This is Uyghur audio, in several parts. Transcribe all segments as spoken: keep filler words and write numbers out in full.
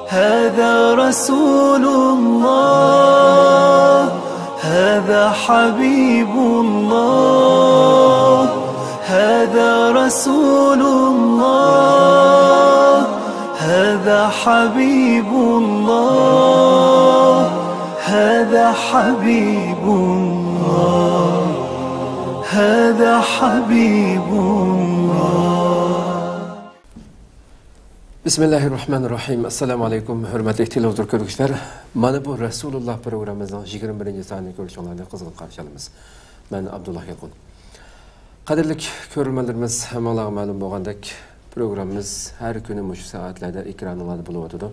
هذا رسول الله، هذا حبيب الله، هذا رسول الله، هذا حبيب الله، هذا حبيب الله، هذا حبيب الله. بسم الله الرحمن الرحيم. السلام عليكم، ھۆرمەتلىك تېلېۋىزور كۆرگۈچىلەر. مانا بۇ رەسۇلۇللا پروگراممىمىزنىڭ يىگىرمە بىرىنچى سانىنى كۆرۈشۈڭلارنى قىزغىن قارشى ئالىمىز. مەن ئابدۇللا يالقۇن. قەدىرلىك كۆرۈرمەنلىرىمىز، ھەممىڭلارغا مەلۇم بولغاندەك، پروگراممىمىز ھەر كۈنى مۇشۇ سائەتلەردە ئېكرانىڭلاردا بولۇۋاتىدۇ.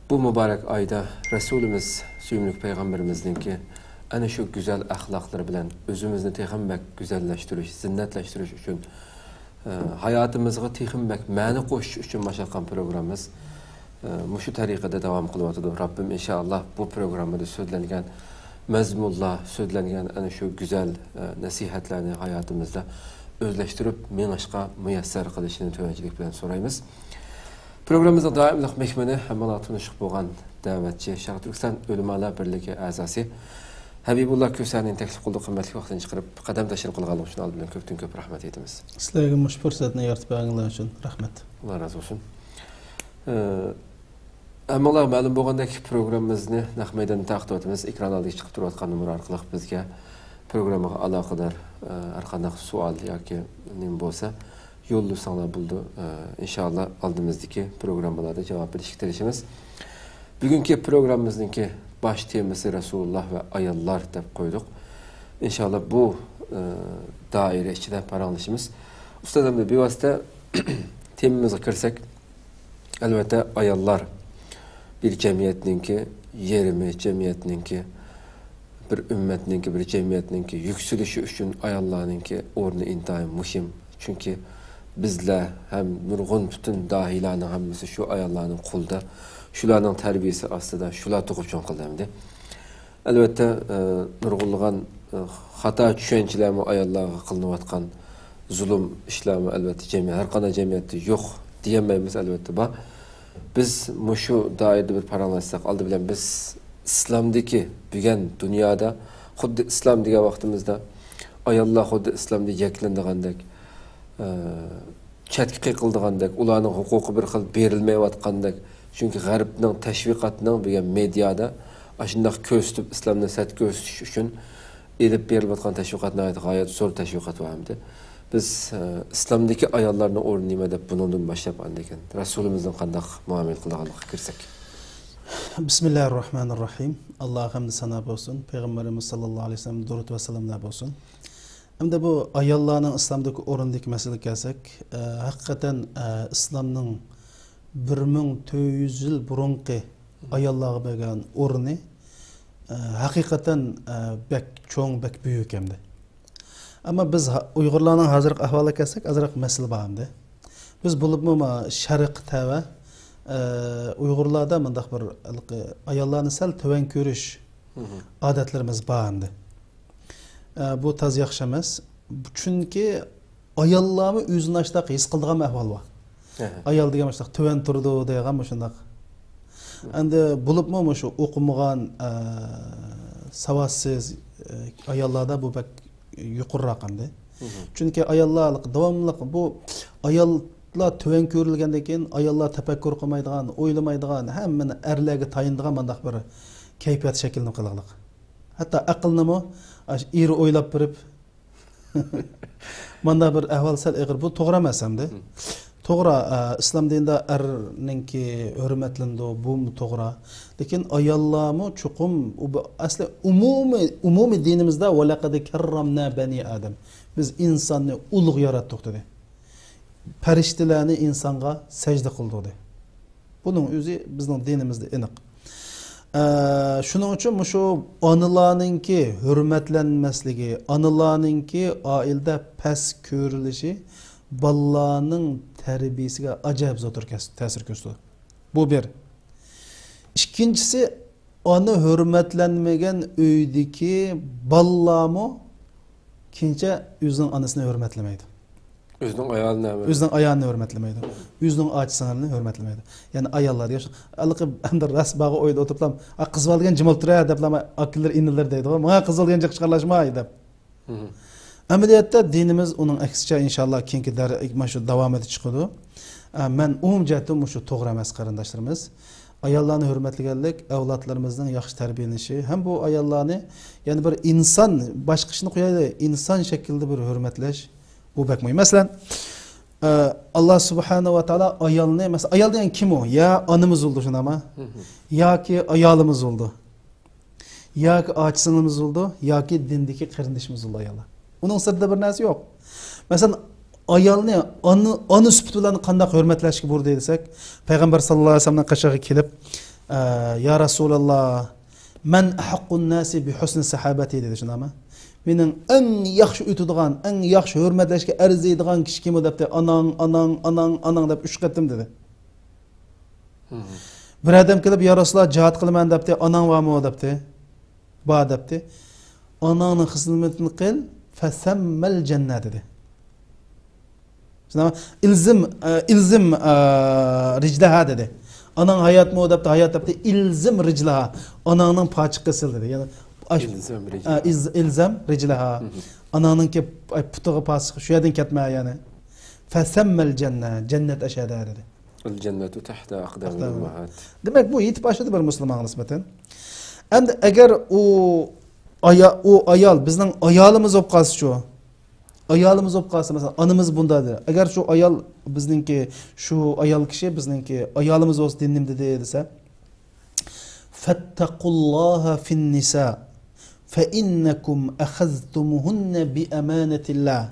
بۇ مۇبارەك ئايدا رەسۇلىمىز، سۆيۈملۈك پەيغەمبىرىمىزنىڭكى ئەنە شۇ گۈزەل ئەخلاقلىرى بىلەن ئۆزىمىزنى تېخىمۇ بەك گۈزەللەشتۈرۈش، زىننەتلەشتۈرۈش ئۈچۈن، ئە، ھاياتىمىزغا تېخىمۇ بەك مەنە قوشۇش ئۈچۈن باشلاتقان پروگراممىمىز. ئە، مۇشۇ تەرىقىدە داۋام قىلىۋاتىدۇ. رەببىم ئىنشائاللا بۇ پروگراممىدا سۆزلەنگەن مەزمۇنلار، سۆزلەنگەن ئەنە شۇ گۈزەل، ئە، نەسىھەتلەرنى ھاياتىمىزدا ئۆزلەشتۈرۈپ مېڭىشقا مۇيەسسەر قىلىشىنى تۆۋەنچىلىك بىلەن سورايمىز. پروگراممىمىزنىڭ دائىملىق مېھمىنى، ھەممىڭلار تونۇشلۇق بولغان دەۋەتچى، شەرقىي تۈركىستان ئۆلىمالار بىرلىكى ئەزاسى ھەبىبۇللا كۆسەنىنى تەكلىپ قىلدۇق. قىممەتلىك ۋاقتىنى چىقىرىپ، قەدەم تەشرىپ قىلغانلىقى ئۈچۈن ئالدى بىلەن كۆپتىن كۆپ رەھمەت ئېيتىمىز. سىلەرگە مۇشۇ پۇرسەتنى يارىتىپ بەرگەنلىكى ئۈچۈن رەھمەت. ئاللا رازى بولسۇن. ئە، ھەممىڭلارغا مەلۇم بولغاندەك، پروگراممىمىزنى نەق مەيداندا تارقىتىۋاتىمىز. ئېكران ئالدىغا چىقىپ تۇرۇۋاتقان نومۇر ئارقىلىق بىزگە پروگراممىغا ئالاقىدار، ئە، ھەر قانداق سوئال ياكى نېمە بولسا يوللىساڭلار بولىدۇ. ئە، ئىنشائاللا ئالدىمىزدىكى پروگراممىلاردا جاۋاب بېرىشكە تىرىشىمىز. بۈگۈنكى پروگراممىمىزنىڭكى باش تېمىسى رەسۇلۇللا ۋە ئاياللار دەپ قويدۇق. ئىنشائاللا بۇ، ئە، دائىرە ئىچىدە پاراڭلىشىمىز. ئۇستاز، ئەمدى بىۋاسىتە تېمىمىزغا كىرسەك، ئەلۋەتتە، ئاياللار بىر جەمئىيەتنىڭكى يېرىمى، جەمئىيەتنىڭكى، بىر ئۈممەتنىڭكى، بىر جەمئىيەتنىڭكى يۈكسىلىشى ئۈچۈن ئاياللارنىڭكى ئورنى ئىنتايىن مۇھىم. چۈنكى بىزلەر ھەم نۇرغۇن پۈتۈن داھىيلارنىڭ ھەممىسى شۇ ئاياللارنىڭ قولىدا، شۇلارنىڭ تەربىيىسى ئاستىدا، شۇلار تۇغۇپ چوڭ قىلدى ئەمدى. ئەلۋەتتە، ئە، نۇرغۇنلىغان، ئە، خاتا چۈشەنچىلەرمۇ ئاياللارغا قىلىنىۋاتقان زۇلۇم ئىشلارمۇ ئەلۋەتتە جەمئىيەت، ھەر قانداق جەمئىيەتتە يوق دېيەلمەيمىز، ئەلۋەتتە بار. بىز مۇشۇ دائىرىدە بىر پاراڭلاشساق، ئالدى بىلەن بىز ئىسلامدىكى بۈگۈن دۇنيادا خۇددى ئىسلام دېگەن ۋاقتىمىزدا ئاياللار خۇددى ئىسلامدا يەكلىنىدىغاندەك، ئە، چەتكە قېقىلىدىغاندەك، ئۇلارنىڭ ھوقۇقى بىر خىل بېرىلمەيۋاتقاندەك، چۈنكى غەربنىڭ تەشۋىقاتىنىڭ بۈگۈن مېدىيادا ئاشۇنداق كۆرسىتىپ، ئىسلامنى سەت كۆرسىتىش ئۈچۈن ئېلىپ بېرىلىۋاتقان تەشۋىقات ناھايىتى غايەت زور تەشۋىقات بار ئەمدى. بىز، ئە، ئىسلامدىكى ئاياللارنىڭ ئورنى نېمە دەپ بۇنىڭدىن باشلاپ ئاندىن كېيىن رەسۇلىمىزنىڭ قانداق مۇئامىلە قىلىدىغانلىقىغا كىرسەك. بىسمىللاھىررەھمانىررەھىم. ئاللاھقا ھەمدۇ سانا بولسۇن. پەيغەمبىرىمىز ساللاللاھۇ ئەلەيھى ۋەسەللەمگە دۇرۇت ۋە سالاملار بولسۇن. ئەمدى بۇ ئاياللارنىڭ ئىسلامدىكى ئورنىدىكى مەسىلىگە كەلسەك، ئە، ھەقىقەتەن، ئە، ئىسلامنىڭ بىر مىڭ تۆت يۈز يىل بۇرۇنقى ئاياللارغا بەرگەن ئورنى، ئە، ھەقىقەتەن، ئە، بەك چوڭ، بەك بۈيۈك ئەمدى. ئەمما بىز ھا-، ئۇيغۇرلارنىڭ ھازىرقى ئەھۋالىغا كەلسەك، ئازراق مەسىلە بار ئەمدى. بىز بولۇپمۇ ما-، شەرققە تەۋە، ئە، ئۇيغۇرلاردا مۇنداق بىر ھېلىقى ئاياللارنى سەل تۆۋەن كۆرۈش ئادەتلىرىمىز بار ئەمدى. ئە، بۇ تازا ياخشى ئەمەس. چۈنكى ئاياللارمۇ ئۆزىنى ئاشتاق ھېس قىلىدىغان ئەھۋال بار. ئايال دېگەن مۇشۇنداق تۆۋەن تۇرىدۇ دەيدىغان مۇشۇنداق. ئەمدى بولۇپمۇ مۇشۇ ئوقۇمىغان، ئە، ساۋاتسىز، ئە، ئاياللاردا بۇ بەك يۇقىرىراق ئەمدى. چۈنكى ئاياللار داۋاملىق بۇ ئاياللار تۆۋەن كۆرۈلگەندىن كېيىن ئاياللار تەپەككۇر قىلمايدىغان، ئويلىمايدىغان، ھەممىنى ئەرلەرگە تايىنىدىغان مۇنداق بىر كەيپىيات شەكىللىنىپ قالغانلىق. ھەتتا ئەقىلنىمۇ ئاشۇ ئېرى ئويلاپ بېرىپ، مانداق بىر ئەھۋال سەل ئېغىر. بۇ توغرا ئەمەس ئەمدى. توغرا، ئە، ئىسلام دىنىدا ئەرنىڭكى ھۆرمەتلىنىدۇ، بۇمۇ توغرا. لېكىن ئاياللارمۇ چوقۇم، ئۇ بۇ ئەسلى ئومۇمىي، ئومۇمىي دىنىمىزدا «ۋەلەقەد كەررەمنا بەنى ئادەم»، بىز ئىنساننى ئۇلۇغ ياراتتۇق دېدى. پەرىشتىلەرنى ئىنسانغا سەجدە قىلدۇق دېدى. بۇنىڭ ئۆزى بىزنىڭ دىنىمىزدا ئېنىق. ئە، شۇنىڭ ئۈچۈن مۇشۇ ئانىلارنىڭكى ھۆرمەتلەنمەسلىكى، ئانىلارنىڭكى ئائىلىدە پەس كۆرۈلۈشى بالىلارنىڭ تەربىيىسىگە ئاجايىپ زور تەس-، تەسىر كۆرسىتىدۇ. بۇ بىر. ئىككىنچىسى، ئانا ھۆرمەتلەنمىگەن ئۆيدىكى بالىلارمۇ كېيىنچە ئۆزىنىڭ ئانىسىنى ھۆرمەتلىمەيدۇ. ئۆزىنىڭ ئايالىنى ئەمەس. ئۆزىنىڭ ئايالىنى ھۆرمەتلىمەيدۇ. ئۆزىنىڭ ئاچا-سىڭىلىنى ھۆرمەتلىمەيدۇ. يەنى ئاياللار دېگەن شۇ، ھېلىقى ئەمدى راست باغا ئويدا ئولتۇرۇپلا، «ئا، قىز بالا دېگەن جىم ئولتۇرە» دەپلا، ئاكىلىرى، ئىنىلىرى دەيدىغۇ، «ماڭا قىز بالا دېگەن جىق چىقارلاشماي» دەپ. مھم. ئەمەلىيەتتە دىنىمىز ئۇنىڭ ئەكسىچە، ئىنشاللا، كېيىنكى دەر-، مانا شۇ داۋامىدا چىقىدۇ. ئە، مەن ئومۇمىي جەھەتتىن مۇشۇ توغرا ئەمەس، قېرىنداشلىرىمىز. ئاياللارنى ھۆرمەتلىگەنلىك، ئەۋلادلىرىمىزنىڭ ياخشى تەربىيەلىنىشى ھەم بۇ ئاياللارنى يەنە بىر ئىنسان، باشقا ئىشنى قويايلى، ئىنسان شەكلىدە بىر ھۆرمەتلەش، بۇ بەك مۇھىم. مەسىلەن، ئە، ئاللا سۇبھانەھۇ ۋە تائالا ئايالنى، مەسىلەن، ئايال دېگەن كىم ئۇ؟ يا ئانىمىز بولىدۇ، شۇنداقمۇ؟ مھم. ياكى ئايالىمىز بولىدۇ. ياكى ئاچا-سىڭلىمىز بولىدۇ، ياكى دىندىكى قېرىندىشىمىز بولىدۇ ئاياللار. ئۇنىڭ سىرتىدا بىر نەرسە يوق. مەسىلەن، ئايالنى ئانا، ئانا سۈپىتى بىلەن قانداق ھۆرمەتلەشكە بۇيرۇدى دېسەك، پەيغەمبەر ساللاللاھۇ ئەلەيھى ۋەسەللەمنىڭ قېشىغا كېلىپ، ئە، «يا رەسۇلاللا، مەن ئەھەققۇن ناسى بىھۇسنى ساھابەتى» دېدى، شۇنداقمۇ؟ «مېنىڭ ئەڭ ياخشى ئۆتىدىغان، ئەڭ ياخشى ھۆرمەتلەشكە ئەرزىيدىغان كىشى كىم ئۇ؟» دەپتۇ. «ئاناڭ، ئاناڭ، ئاناڭ، ئاناڭ» دەپ ئۈچ قېتىم دېدى. مھم. بىر ئادەم كېلىپ، «يا رەسۇلاللا، جىھاد قىلىمەن» دەپتۇ. «ئاناڭ بارمۇ؟» دەپتۇ. «بار» دەپتۇ. «ئاناڭنىڭ خىزمىتىنى قىل، فەسەممەل جەننە» دېدى. شۇنداقمۇ؟ «ئىلزىم، ئە، ئىلزىم، ئە، رىجلەھا» دېدى. «ئاناڭ ھاياتمۇ؟» دەپتۇ. «ھايات» دەپتۇ. «ئىلزىم رىجلەھا». «ئاناڭنىڭ پاچىقى سىل» دېدى. يەنى ئاش-، ئىلزەم رىجلەھا. ئە، ئىلز-، ئىلزەم رىجلەھا. مھم. «ئاناڭنىڭكى، ئاي، پۇتىغا پاسىق، شۇ يەردىن كەتمە» يەنى. «فەسەممەل جەننە»، جەننەت ئەشەدە دېدى. «ئەل جەننەتۇ تەھتە ئەقدامىل ئۇممەھات». دېمەك، بۇ يېتىپ ئاشىدۇ بىر مۇسۇلمانغا نىسبەتەن. ئەمدى ئەگەر ئۇ ئايا-، ئۇ ئايال بىزنىڭ ئايالىمىز بولۇپ قالسىچۇ؟ ئايالىمىز بولۇپ قالسا، مەسىلەن، ئانىمىز بۇنداق دېدى. ئەگەر شۇ ئايال بىزنىڭكى، شۇ ئايال كىشى بىزنىڭكى ئايالىمىز بولسا، دىن نېمە دېدى دېسە، فاتقوا الله في النساء فإنكم أخذتموهن بأمانة الله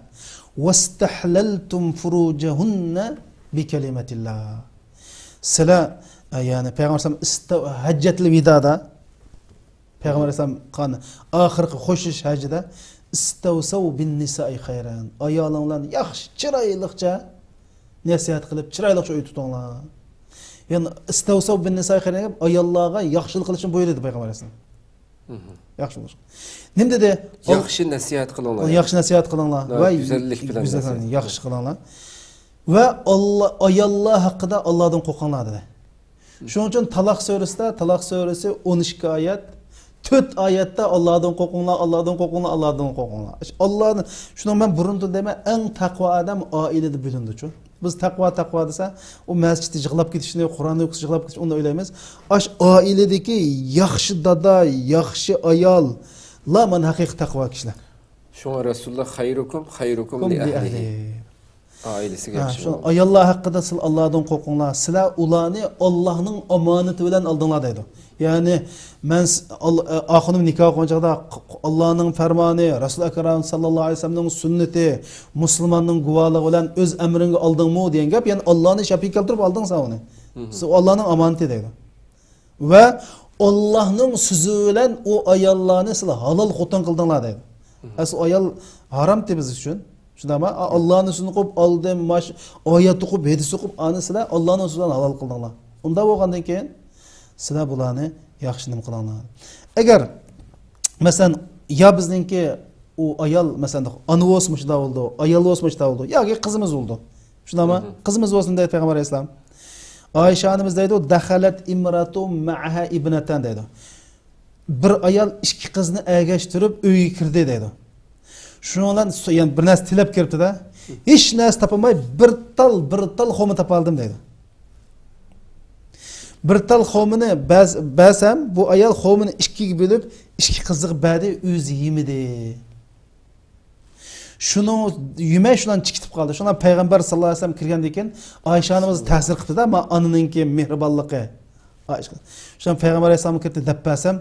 واستحللتم فروجهن بكلمة الله. سىلەر، ئە، يەنى پەيغەمبەر ئەلەيھىسسالام ئىستە-، ھەججەتۇل ۋىدادا، پەيغەمبەر ئەلەيھىسسالام قان-، ئاخىرقى خوشلىشىش ھەججىدە، «استوصوا بالنساء خيرا»، ئايالىڭلارنى ياخشى، چىرايلىقچە نەسىھەت قىلىپ، چىرايلىقچە ئۆي تۇتۇڭلار. يەنى «استوصوا بالنساء خيرا» دەپ، ئاياللارغا ياخشىلىق قىلىشنى بۇيرۇدى پەيغەمبەر ئەلەيھىسسالام. مھم. ياخشى بولۇش. نېمە دېدى؟ ياخشى نەسىھەت قىلىڭلار. ياخشى نەسىھەت قىلىڭلار. ۋە گۈزەللىك بىلەن گۈزەل، نەسىھەت. ياخشى قىلىڭلار. ۋە ئاللا، ئاياللار ھەققىدە ئاللادىن قورقۇڭلار دېدى. شۇنىڭ ئۈچۈن تالاق سۈرىسىدە، تالاق سۈرىسى ئون ئىككى ئايەت، تۆت ئايەتتە «ئاللادىن قورقۇڭلار، ئاللادىن قورقۇڭلار، ئاللادىن قورقۇڭلار». ئاللانى، شۇنىڭ مەن بۇرۇندىن دەيمەن، ئەڭ تەقۋا ئادەم ئائىلىدە بىلىنىدۇچۇ. بىز تەقۋا، تەقۋا دېسە، ئۇ مەسچىتتە يىغلاپ كېتىشنى، قۇرئان ئوقۇسا يىغلاپ كېتىش، ئۇنداق ئويلايمىز. ئاش ئائىلىدىكى ياخشى دادا، ياخشى ئاياللار مانا ھەقىقىي تەقۋا كىشىلەر. شۇڭا رەسۇللار «خەيرۇكۇم خەيرۇكۇم لىئەھلىھى». ئائىلىسىگە ھە، ياخشى شۇ بولۇڭ. ئاياللار ھەققىدە سىلەر ئاللادىن قورقۇڭلار. سىلەر ئۇلارنى ئاللانىڭ ئامانىتى بىلەن ئالدىڭلار دەيدۇ. يەنى مەن س-، ئال-، ئە، ئاخۇنۇم نىكاھ ئوقۇغان چاغدا ق-، ق-، ئاللانىڭ پەرمانى، رەسۇل ئەكرەم ساللاللاھۇ ئەلەيھى ۋەسەللەمنىڭ سۈننىتى، مۇسۇلماننىڭ گۇۋاھلىقى بىلەن ئۆز ئەمرىڭگە ئالدىڭمۇ دېگەن گەپ، يەنى ئاللانى شەپىئە كەلتۈرۈپ ئالدىڭ سەن ئۇنى. مھم. سىز ئاللانىڭ ئامانىتى دەيدۇ. ۋە ئاللانىڭ سۆزى بىلەن ئۇ ئاياللارنى سىلەر ھالال خوتۇن قىلدىڭلار دەيدۇ. مھم. ئەسلى ئايال ھارامتى بىز ئۈچۈن. شۇنداقمۇ؟ ئا، ئاللانىڭ سۆزىنى ئوقۇپ، ئالدىم، ماش-، ئايەت ئوقۇپ، ھەدىس ئوقۇپ، ئانى سىلەر ئاللانىڭ سۆزىنى ھالال قىلدىڭلار. ئۇنداق بولغاندىن كېيىن سىلەر بۇلارنى ياخشى نېمە قىلىڭلار. ئەگەر، مەسىلەن، يا بىزنىڭكى ئۇ ئايال، مەسىلەن، ئانا بولسا مۇشۇنداق بولىدۇ، ئايال بولسا مۇشۇنداق بولىدۇ، ياكى قىزىمىز بولىدۇ. شۇنداقمۇ؟ مھم. قىزىمىز بولسا دەيدۇ پەيغەمبەر ئەلەيھىسسالام. ئايشە ئانىمىز دەيدۇ، «دەخەلەت ئىمراتۇ مەئەھا ئىبنەتەن» دەيدۇ. بىر ئايال ئىككى قىزنى ئەگەشتۈرۈپ ئۆيگە كىردى دەيدۇ. شۇنىڭ بىلەن سو-، يەنە بىر نەرسە تىلەپ كىرىپتۇ-دە. ھېچ نەرسە تاپالماي، بىر تال، بىر تال خورما تاپالدىم دەيدۇ. بىر تال خورمىنى بەز-، بەرسەم، بۇ ئايال خورمىنى ئىككىگە بۆلۈپ، ئىككى قىزىغا بەردى، ئۆزى يېمىدى. شۇنىڭ يېمەي شۇلارنى چىقىتىپ قالدى. شۇڭا پەيغەمبەر ساللاللاھۇ ئەلەيھى ۋەسەللەم كىرگەندىن كېيىن ئايشە ئانىمىز تەسىر قىپتۇ-دە، ما ئانىنىڭكى مېھرىبانلىقى. ئايشە، شۇڭا پەيغەمبەر ئەلەيھىسسالامغا كىردى دەپ بەرسەم،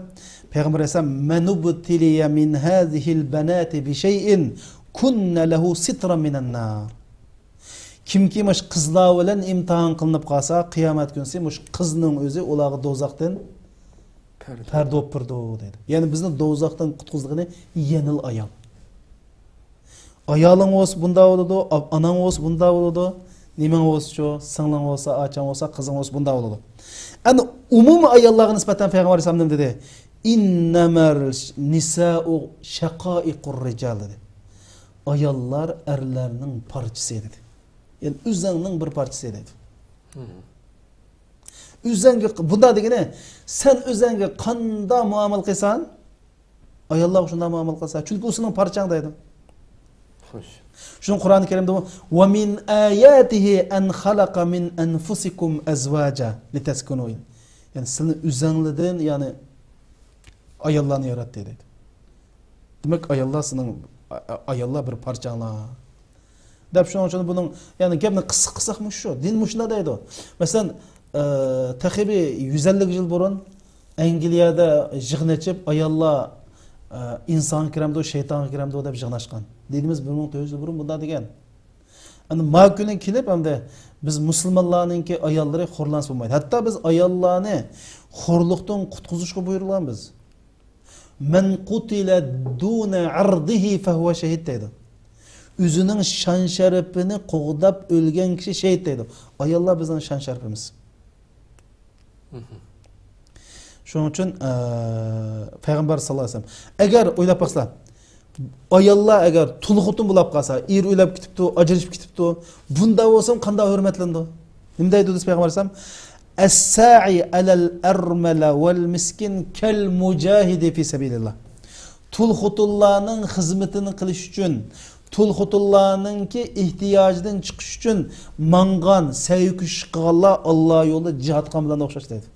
پەيغەمبەر ئەلەيھىسسالام، «مەنۇبتىلىيە مىن ھازىھىل بەناتى بىشەيئىن كۇننە لەھۇ سىترا مىنەن نار». كىمكى مۇشۇ قىزلار بىلەن ئىمتىھان قىلىنىپ قالسا، قىيامەت كۈنسى مۇشۇ قىزنىڭ ئۆزى ئۇلارغا دوزاختىن پەردە. پەردە بولۇپ تۇرىدۇ دەيدۇ. يەنى بىزنى دوزاختىن قۇتقۇزىدىغىنى يەنىلا ئايال. ئايالىڭ بولسا بۇنداق بولىدۇ، ئا-، ئاناڭ بولسا بۇنداق بولىدۇ، نېمەڭ بولسىچۇ، سىڭلىڭ بولسا، ئاچاڭ بولسا، قىزىڭ بولسا بۇنداق بولىدۇ. ئەنە ئومۇمىي ئاياللارغا نىسبەتەن پەيغەمبەر ئەلەيھىسسالام نېمە دېدى؟ «ئىننەمەل نىسائۇ شەقائىقۇر رىجال» دېدى. ئاياللار ئەرلەرنىڭ پارچىسى دېدى. يەنى ئۆزەڭنىڭ بىر پارچىسى دېدى. ئۆزەڭگە، بۇنداق دېگىنى، سەن ئۆزەڭگە قانداق مۇئامىلە قىلساڭ، ئاياللارغا شۇنداق مۇئامىلە قىلسا، چۈنكى ئۇ سېنىڭ پارچاڭ دەيدۇ. خوش. شۇنىڭ قۇرئانى كەرىمدە، «ومن آياته أن خلق من أنفسكم أزواجا لتسكنوا إليه.» يەنى سىلىنى ئۆزەڭلىدىن، يەنى ئاياللارنى ياراتتى دەيدۇ. دېمەك، ئاياللار سېنىڭ، ئا-، ئا-، ئاياللار بىر پارچاڭلار. دەپ شۇنىڭ ئۈچۈن بۇنىڭ، يەنى گەپنى قىسقا قىلساقمۇ شۇ، دىن مۇشۇنداق دەيدۇ. مەسىلەن، ئە، تېخى بىر يۈز ئەللىك يىل بۇرۇن ئەنگلىيەدە يىغىن ئېچىپ، ئاياللار، ئە، ئىنسانغا كىرەمدۇ، شەيتانغا كىرەمدۇ دەپ يىغىنلاشقان. دىنىمىز بىر مىڭ تۆت يۈز يىل بۇرۇن بۇنداق دېگەن. ئەمدى ما كۈنى كېلىپ، ئەمدى بىز مۇسۇلمانلارنىڭكى ئاياللىرى خورلانسا بولمايدۇ. ھەتتا بىز ئاياللارنى خورلۇقتىن قۇتقۇزۇشقا بۇيرۇلغان بىز. «من قتل دون عرضه فهو شهيد» دەيدۇ. ئۆزىنىڭ شان شەرىپىنى قوغداپ ئۆلگەن كىشى شېھىت دەيدۇ. ئاياللار بىزنىڭ شان شەرىپىمىز. شۇنىڭ ئۈچۈن، ئە، پەيغەمبەر ساللاللاھۇ ئەلەيھى ۋەسەللەم، ئەگەر ئويلاپ باقسا، ئاياللار ئەگەر تۇل خوتۇن بولاپ قالسا، ئېرى ئۆلۈپ كېتىپتۇ، ئاجرىشىپ كېتىپتۇ، بۇنداق بولسا قانداق ھۆرمەتلىنىدۇ؟ نېمە دەيدۇ دېسە پەيغەمبەر ئەلەيھىسسالام؟ «الساعي على الأرملة والمسكين كالمجاهد في سبيل الله.» تۇل خوتۇنلارنىڭ خىزمىتىنى قىلىش ئۈچۈن، تۇل خوتۇنلارنىڭكى ئېھتىياجىدىن چىقىش ئۈچۈن ماڭغان، سەي كۈچ قىلغانلار ئاللا يولىدا جىھاد قىلغان بىلەن ئوخشاش دەيدۇ.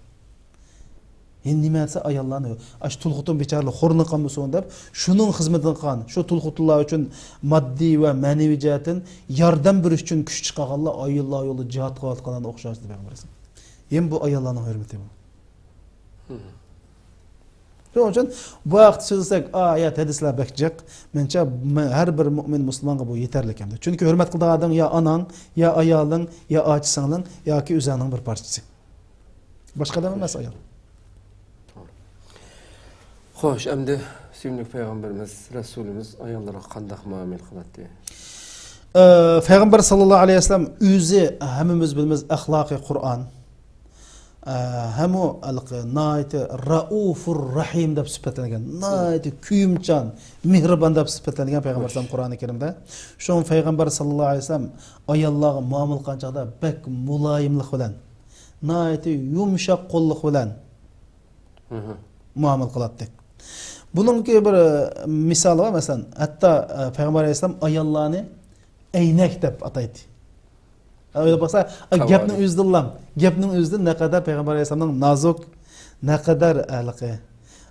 يەنە نېمە دېسە ئاياللارنى، ئاشۇ تۇل خوتۇن بىچارىلەر خورلىنىپ قالمىسۇن دەپ، شۇنىڭ خىزمىتىنى قىلغان، شۇ تۇل خوتۇنلار ئۈچۈن ماددىي ۋە مەنىۋى جەھەتتىن ياردەم بېرىش ئۈچۈن كۈچ چىقارغانلار ئاياللار يولىدا جىھاد قىلىۋاتقانلارنى ئوخشاش دەپ پەيغەمبەر ئەلەيھىسسالام. يەنە بۇ ئاياللارنىڭ ھۆرمىتى بۇ. شۇنىڭ ئۈچۈن بۇ ھەقتە سۆزلىسەك، ئايەت، ھەدىسلەر بەك جىق. مېنىڭچە، مە-، ھەر بىر مۆمىن مۇسۇلمانغا بۇ يېتەرلىك ئەمدى. چۈنكى ھۆرمەت قىلىدىغان ئادەم يا ئاناڭ، يا ئايالىڭ، يا ئاچا-سىڭلىڭ ياكى ئۆزۈڭنىڭ بىر پارچىسى. باشقا ئادەم ئەمەس ئايال. خوش، ئەمدى سۆيۈملۈك پەيغەمبىرىمىز، رەسۇلىمىز ئاياللارغا قانداق مۇئامىلە قىلاتتى؟ ئە، پەيغەمبەر ساللاللاھۇ ئەلەيھى ۋەسەللەم ئۆزى، ھەممىمىز بىلىمىز، ئەخلاقى قۇرئان. ئە، ھەمۇ ھېلىقى ناھايىتى رەئۇفۇر رەھىم دەپ سۈپەتلەنگەن، ناھايىتى كۆيۈمچان، مېھرىبان دەپ سۈپەتلەنگەن پەيغەمبەر ئەلەيھىسسالام قۇرئانى كەرىمدە. شۇڭا پەيغەمبەر ساللاللاھۇ ئەلەيھى ۋەسەللەم ئاياللارغا مۇئامىلە قىلغان چاغدا بەك مۇلايىملىق بىلەن، ناھايىتى يۇمشاق قوللۇق بىلەن مۇئامىلە قىلاتتى. بۇنىڭكى بىر، ئە، مىسالى بار، مەسىلەن، ھەتتا، ئە، پەيغەمبەر ئەلەيھىسسالام ئاياللارنى ئەينەك دەپ ئاتايتتى. ئويلاپ باقسا، ئا، گەپنىڭ ئۆزىدىنلا، گەپنىڭ ئۆزىدىن نەقەدەر پەيغەمبەر ئەلەيھىسسالامنىڭ نازۇك، نەقەدەر ھېلىقى،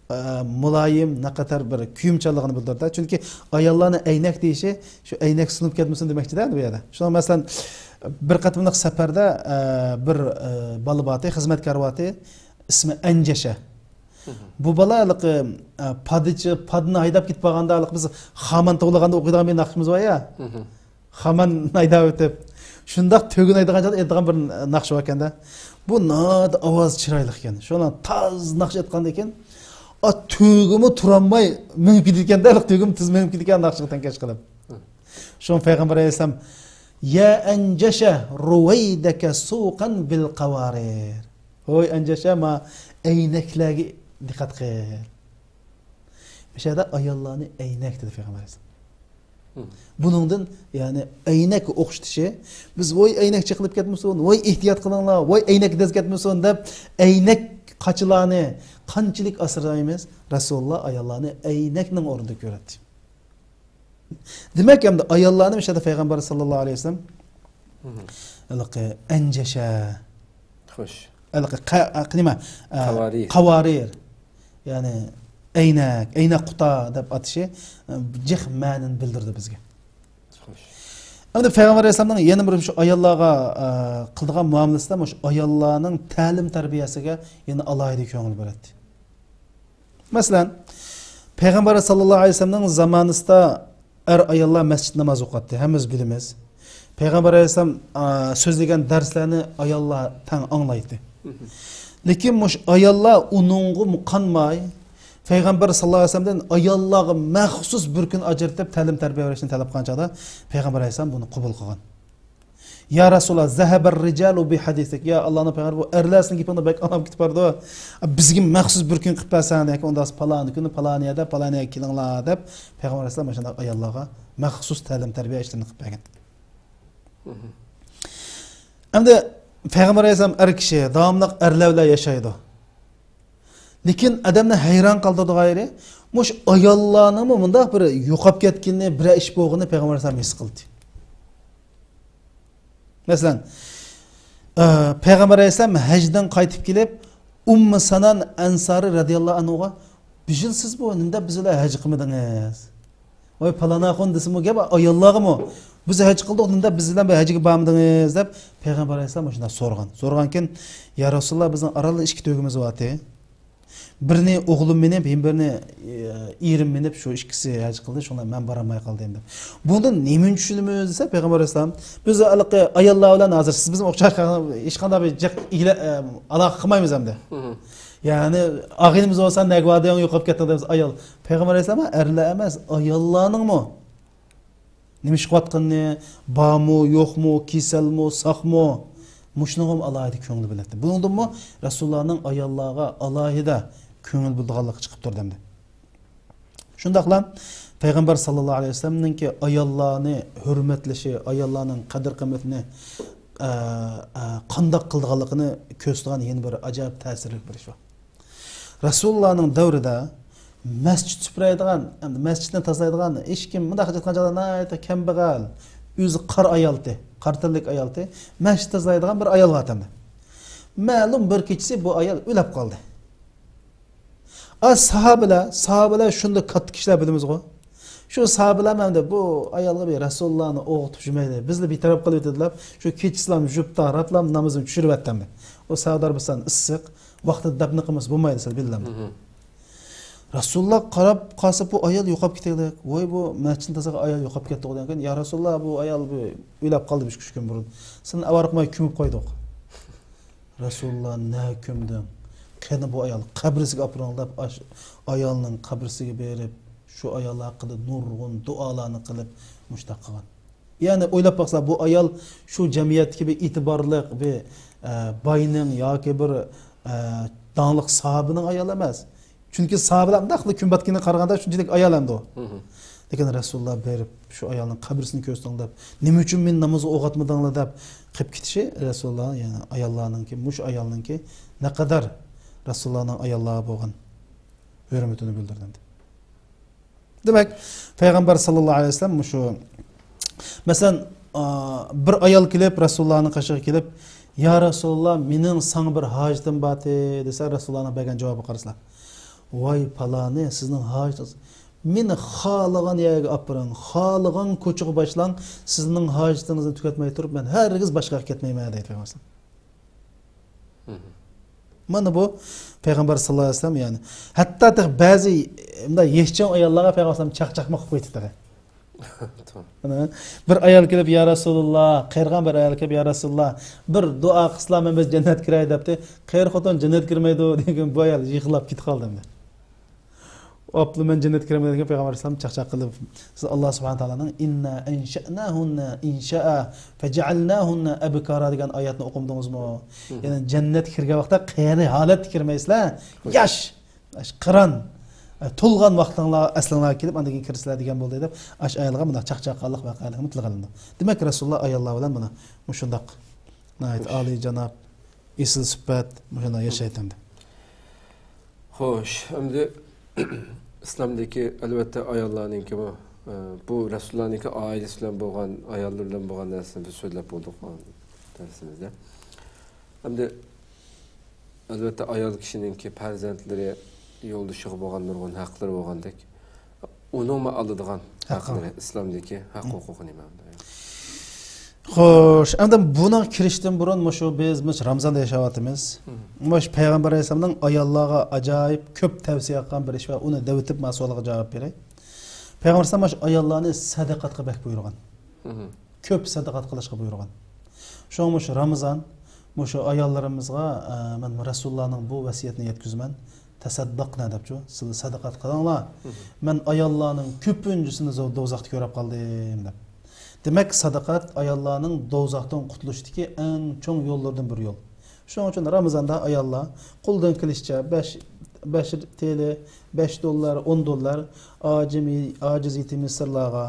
ئا، مۇلايىم، نەقەدەر بىر كۆيۈمچانلىقىنى بىلدۈرىدۇ. چۈنكى ئاياللارنى ئەينەك دېيىشى، شۇ ئەينەك سۇنۇپ كەتمىسۇن دېمەكچىدە بۇ يەردە. شۇڭا مەسىلەن، بىر قېتىملىق سەپەردە، ئا، بىر، ئا، بالا بارتى، خىزمەتكار بارتى، ئىسمى ئەنجەشە. بۇ بالا ھېلىقى، ئا، پادىچى، پادىنى ھەيدەپ كېتىپ بارغاندا، ھېلىقى بىز خامان توۋلىغاندا ئوقۇيدىغان بىر ناخشىمىز بار يا. خامان ھەيدەپ ئۆتۈپ، شۇنداق تۆگىنى ھەيدىغان چاغدا ئېيتىدىغان بىر ناخشا بار ئىكەندە. بۇ ناھايىتى ئاۋازى چىرايلىق ئىكەن. شۇنىڭ تاز ناخشا ئېيتقاندىن كېيىن، ئا، تۆگىمۇ تۇرالماي مېڭىپ كېتىدىكەندە، تۆگىمۇ تېز مېڭىپ كېتىدىكەن ناخشىغا تەڭكەش قىلىپ. شۇڭا پەيغەمبەر ئەلەيھىسسالام، «يا أنجشة رويدك سوقا بالقوارير.» ھوي ئەنجەشە، ما ئەينەكلەرگە دىققەت قىل. مۇشۇ يەردە ئاياللارنى ئەينەك دېدى پەيغەمبەر ئەلەيھىسسالام. بۇنىڭدىن، يەنى ئەينەككە ئوخشىتىشى، بىز ۋوي ئەينەك چېقىلىپ كەتمىسۇن، ۋوي ئېھتىيات قىلىڭلار، ۋوي ئەينەك دەز كەتمىسۇن دەپ، ئەينەك قاچىلارنى قانچىلىك ئاسرايمىز؟ رەسۇلۇللا ئاياللارنى ئەينەكنىڭ ئورنىدا كۆرەتتى. دېمەك، ئەمدى ئاياللارنى مۇشۇ يەردە پەيغەمبەر ساللاللاھۇ ئەلەيھى ۋەسەللەم ھېلىقى ئەنجەشە، خوش. ھېلىقى قە-، ئە، نېمە، ئە، قاۋارىر. قاۋارىر. يەنى ئەينەك، ئەينەك قۇتا دەپ ئاتىشى، ئە، جىق مەنىنى بىلدۈرىدۇ بىزگە. خوش. ئەمدى پەيغەمبەر ئەلەيھىسسالامنىڭ يەنە بىر شۇ ئاياللارغا، ئە، قىلىدىغان مۇئامىلىسىدە مۇشۇ ئاياللارنىڭ تەلىم تەربىيەسىگە يەنە ئالاھىدە كۆڭۈل بۆلەتتى. مەسىلەن، پەيغەمبەر ساللاللاھۇ ئەلەيھى ۋەسەللەمنىڭ زامانىسىدا ئەر-ئاياللار مەسچىتتە ناماز ئوقۇيتتى، ھەممىمىز بىلىمىز. پەيغەمبەر ئەلەيھىسسالام، ئا، سۆزلىگەن دەرسلەرنى ئاياللار تەڭ ئاڭلايتتى. لېكىن مۇشۇ ئاياللار ئۇنىڭغىمۇ قانماي، پەيغەمبەر ساللاللاھۇ ئەلەيھى ۋەسەللەمدىن ئاياللارغا مەخسۇس بىر كۈن ئاجرىتىپ تەلىم-تەربىيە بېرىشنى تەلەپ قىلغان چاغدا، پەيغەمبەر ئەلەيھىسسالام بۇنى قوبۇل قىلغان. يا رسول الله، ذهب الرجال بحديثك. يا ئاللانىڭ پەيغەمبىرى، بۇ ئەرلەر سېنىڭ گېپىڭدىن بەك ئاڭلاپ كېتىپ بارىدۇ. بىزگە مەخسۇس بىر كۈن قىلىپ بەرسەڭ، ياكى ئۇنداق پالان كۈنى پالان يەردە، پالان يەرگە كېلىڭلار دەپ، پەيغەمبەر ئەلەيھىسسالام مۇشۇنداق ئاياللارغا مەخسۇس تەلىم-تەربىيە ئىشلىرىنى قىلىپ بەرگەن. ئەمدى پەيغەمبەر ئەلەيھىسسالام ئەر كىشى، داۋاملىق ئەرلەر بىلەن ياشايدۇ. لېكىن ئادەمنى ھەيران قالدۇرىدىغان يېرى، مۇشۇ ئاياللارنىڭمۇ مۇنداق بىر يوقاپ كەتكىنى، بىرەر ئىش بولغىنى پەيغەمبەر ئەلەيھىسسالام ھېس قىلدى. مەسىلەن، ئە، پەيغەمبەر ئەلەيھىسسالام ھەجدىن قايتىپ كېلىپ، ئۇممۇ سانان ئەنسارى رەزىياللاھۇ ئەنھۇغا، «بۇ يىل سىز بۇ نېمە دەپ بىز بىلەن ھەج قىلمىدىڭىز؟» ۋاي پالان ئاخۇن دېسىمۇ گەپ ئاياللارغىمۇ، «بىز ھەج قىلدۇق، نېمە دەپ بىز بىلەن بىر ھەجگە بارمىدىڭىز؟» دەپ پەيغەمبەر ئەلەيھىسسالام مۇشۇنداق سورىغان. سورىغانكىن، «يا رەسۇلاللا، بىزنىڭ ئارىلىدا ئىككى تۆگىمىز بارتى. بىرىنى ئوغلۇم مىنىپ، يەنە بىرىنى، ئە، ئېرىم مىنىپ، شۇ ئىككىسى ھەج قىلدى، شۇڭا مەن بارالماي قالدىم» دەپ. بۇنىڭدىن نېمىنى چۈشىنىمىز دېسە، پەيغەمبەر ئەلەيھىسسالام، «بىز ھېلىقى ئاياللار بىلەن ھازىر سىز بىزنىڭ ئوخشاش ھېچقانداق بىر جىق ئىگىلە-، ئە، ئالاقە قىلمايمىز ئەمدى. يەنى ئاغىنىمىز بولسا نەگە باردىڭ، يوقاپ كەتتىڭ» دەيمىز ئايال. پەيغەمبەر ئەلەيھىسسالام ئەرلەر ئەمەس، ئاياللارنىڭمۇ نېمە ئىش قىلىۋاتقىنىنى، بارمۇ، يوقمۇ، كېسەلمۇ، ساقمۇ، مۇشۇنىڭغىمۇ ئالاھىدە كۆڭۈل بۆلەتتى. بۇنىڭدىنمۇ رەسۇلۇللانىڭ ئاياللارغا ئالاھىدە كۆڭۈل بۆلىدىغانلىقى چىقىپ تۇرىدۇ ئەمدى. شۇنداقلا پەيغەمبەر ساللاللاھۇ ئەلەيھى ۋەسەللەمنىڭكى ئاياللارنى ھۆرمەتلىشى، ئاياللارنىڭ قەدىر-قىممىتىنى، ئە، ئە، قانداق قىلىدىغانلىقىنى كۆرسىتىدىغان يەنە بىر ئاجايىپ تەسىرلىك بىر ئىش بار. رەسۇلۇللانىڭ دەۋرىدە مەسچىت سۈپۈرەيدىغان، ئەمدى مەسچىتنى تازىلايدىغان ھېچكىم، مۇنداق ئېيتقان چاغدا ناھايىتى كەمبەغەل، ئۆزى قار ئايالتى، قار تەنلىك ئايالتى، مەسچىت تازىلايدىغان بىر ئايال بارتەمدى. مەلۇم بىر كېچىسى بۇ ئايال ئۆلۈپ قالدى. ئا، ساھابىلەر، ساھابىلەر شۇنداق كاتتا كىشىلەر بىلىمىزغۇ. شۇ ساھابىلەرمۇ ئەمدى بۇ ئايالغا بىر رەسۇلۇللانى ئويغىتىپ يۈرمەيلى، بىزنى بىتەرەپ قىلىۋېتىدىلەپ، شۇ كېچىسىلام جۈپ تاراپلام نامىزىنى چۈشۈرۈۋەتتىمدى. ئۇ سەۋدار بىسان ئىسسىق، ۋاقتىدا دەپنە قىلمىسا بولمايدۇ سىلەر بىللەم. رەسۇلۇللا قاراپ قالسا، بۇ ئايال يوقاپ كېتەيلىك. ۋاي، بۇ مەسچىتنى تازىغان ئايال يوقاپ كەتتى دېگەن، يا رەسۇلۇللا، بۇ ئايال بۇ ئۆلۈپ قالدى بىر ئىككى كۈن بۇرۇن. سىلەرنى ئاۋارە قىلماي كۆمۈپ قويدۇق. رەسۇلۇللا، نەگە كۆمدۈڭ؟ قېنى بۇ ئايال قەبرىسىگە ئاپىرىڭ دەپ، ئاش-، ئايالنىڭ قەبرىسىگە بېرىپ، شۇ ئايال ھەققىدە نۇرغۇن دۇئالارنى قىلىپ، مۇشۇنداق قىلغان. يەنى ئويلاپ باقسا، بۇ ئايال شۇ جەمئىيەتتىكى بىر ئېتىبارلىق بىر، ئە، باينىڭ ياكى بىر، ئە، داڭلىق ساھابىنىڭ ئايالى ئەمەس. چۈنكى ساھابىلەر مۇنداقلا كۈن پاتقىنىغا قارىغاندا شۇنچىلىك ئايال ئەمدى ئۇ. لېكىن رەسۇلۇللا بېرىپ، شۇ ئايالنىڭ قەبرىسىنى كۆرسىتىڭ دەپ، نېمە ئۈچۈن مېنى نامازغا ئويغاتمىدىڭلار دەپ قىلىپ كېتىشى رەسۇلۇللا، يەنى ئاياللارنىڭكى، مۇشۇ ئايالنىڭكى نەقەدەر رەسۇلۇللانىڭ ئاياللارغا بولغان ھۆرمىتىنى بىلدۈردى. دېمەك، پەيغەمبەر ساللاللاھۇ ئەلەيھى ۋەسەللەم مۇشۇ، مەسىلەن، ئا، بىر ئايال كېلىپ، رەسۇلۇللانىڭ قېشىغا كېلىپ، يا رەسۇلۇللا، مېنىڭ ساڭا بىر ھاجىتىم بارتى، دېسە، رەسۇلۇللانىڭ بەرگەن جاۋابىغا قارىسىلا، ۋاي پالانى، سىزنىڭ ھاجىتىڭىز، مېنى خالىغان يەرگە ئاپىرىڭ، خالىغان كوچىغا باشلاڭ، سىزنىڭ ھاجىتىڭىزنى تۈگەتمەي تۇرۇپ، مەن ھەرگىز باشقا ياققا كەتمەيمەن، دەيدۇ پەيغەمبەر. مانا بۇ پەيغەمبەر ساللاللاھۇ ئەلەيھى ۋەسەللەم، يەنى ھەتتا تېخى بەزى مۇنداق يېشىچان ئاياللارغا پەيغەمبەر ئەلەيھىسسالام چاقچاقمۇ قىلىپ قويدى تېخى. مانا بىر ئايال كېلىپ، يا رەسۇلۇللا، قېرىغان بىر ئايال كېلىپ، يا رەسۇلۇللا، بىر دۇئا قىلسىلا مەن بىر جەننەتكە كىرەي دەپتۇ. قېرى خوتۇن جەننەتكە كىرمەيدۇ دېگەن، بۇ ئايال يىغلاپ كېتىپ قالدى ئەمدى. ئاپلا مەن جەننەتكە كىرمەيدۇ دېگەن پەيغەمبەر ئەلەيھىسسالام چاقچاق قىلىپ، سىز ئاللا سۇبھانە تائالانىڭ «ئىننا ئەنشەئناھۇننە ئىنشائا فەجەئەلناھۇننە ئەبكارا» دېگەن ئايەتنى ئوقۇمىدىڭىزمۇ؟ يەنى جەننەتكە كىرگەن ۋاقىتتا قېرى ھالەتتە كىرمەيسىلەر، ياش، قىران، تولغان ۋاقتىڭلار ئەسلىڭلارغا كېلىپ، ئاندىن كېيىن كىرىسىلەر دېگەن بولدى دەپ، ئاشۇ ئايالغا مۇنداق چاقچاق قىلغانلىق ۋەقەلىكمۇ تىلغا ئېلىندى. دېمەك، رەسۇلۇللا ئاياللار بىلەن مانا مۇشۇنداق ناھايىتى ئالىيجاناب، ئېسىل سۈپەت، مۇشۇنداق ياشايتتى. خوش، ئەمدى ئىسلامدىكى، ئەلۋەتتە، ئاياللارنىڭكىمۇ، ئە، بۇ رەسۇلۇللانىڭكى ئائىلىسى بىلەن بولغان، ئاياللىرى بىلەن بولغان نەرسىنى بىز سۆزلەپ بولدۇق دەرسىمىزدە. ئەمدى، ئەلۋەتتە، ئايال كىشىنىڭكى پەرزەنتلىرى، يولدىشىغا بولغان نۇرغۇن ھەقلىرى بولغاندەك، ئۇنىڭمۇ ئالىدىغان ھەقلىرى، ئىسلامدىكى ھەق ھوقۇقى نېمە؟ خوش، ئەمدى بۇنىڭغا كىرىشتىن بۇرۇن مۇشۇ بىز مۇشۇ رامىزاندا ياشاۋاتىمىز. مۇشۇ پەيغەمبەر ئەلەيھىسسالامنىڭ ئاياللارغا ئاجايىپ كۆپ تەۋسىيە قىلغان بىر ئىشى بار، ئۇنى دەۋېتىپ، مانا سوئالغا جاۋاب بېرەي. پەيغەمبەر ئەلەيھىسسالام مۇشۇ ئاياللارنى سەدىقەتكە بەك بۇيرۇغان. كۆپ سەدىقەت قىلىشقا بۇيرۇغان. شۇڭا مۇشۇ رامىزان، مۇشۇ ئاياللىرىمىزغا، ئە، مەن رەسۇلۇللانىڭ بۇ ۋەسىيەتنى يەتكۈزىمەن، تەسەددەقنە دەپچۇ، سىلەر سەدىقەت قىلىڭلار. مەن ئاياللارنىڭ كۆپىنچىسىنى زو-، دوزاختا كۆرۈپ قالدىم دەپ. دېمەك، سادىقات ئاياللارنىڭ دوزاختىن قۇتۇلۇشتىكى ئەڭ چوڭ يوللىرىدىن بىر يول. شۇنىڭ ئۈچۈن رامىزاندا ئاياللار قولىدىن كېلىشىچە بەش، بەش تىيىن، بەش دوللار، ئون دوللار ئاجىز، ئاجىز يېتىم يېسىرلارغا،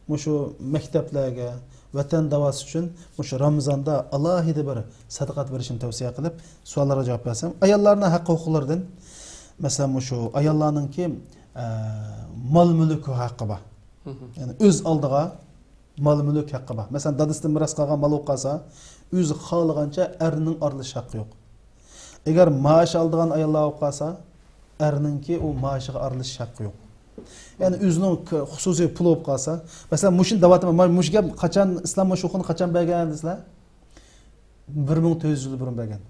مۇشۇ مەكتەپلەرگە، ۋەتەن داۋاسى ئۈچۈن مۇشۇ رامىزاندا ئالاھىدە بىر سەدىقات بېرىشنى تەۋسىيە قىلىپ، سوئاللارغا جاۋاب بەرسەم، ئاياللارنىڭ ھەق ھوقۇقلىرىدىن، مەسىلەن، مۇشۇ ئاياللارنىڭكى، ئە، مال مۈلۈك ھەققى بار. يەنى ئۆز ئالدىغا مال مۈلۈك ھەققى بار. مەسىلەن، دادىسىدىن مىراس قالغان مال بولۇپ قالسا، ئۆزى خالىغانچە ئەرنىڭ ئارىلىشىش ھەققى يوق. ئەگەر مائاش ئالىدىغان ئاياللار بولۇپ قالسا، ئەرنىڭكى ئۇ مائاشىغا ئارىلىشىش ھەققى يوق. يەنى ئۆزىنىڭ ك-، خۇسۇسىي پۇلى بولۇپ قالسا، مەسىلەن، مۇشۇنى دەۋاتىمەن، مانا مۇشۇ گەپ قاچان، ئىسلام مۇشۇ ھوقۇقنى قاچان بەرگەن دېسىلە، بىر مىڭ تۆت يۈز يىل بۇرۇن بەرگەن.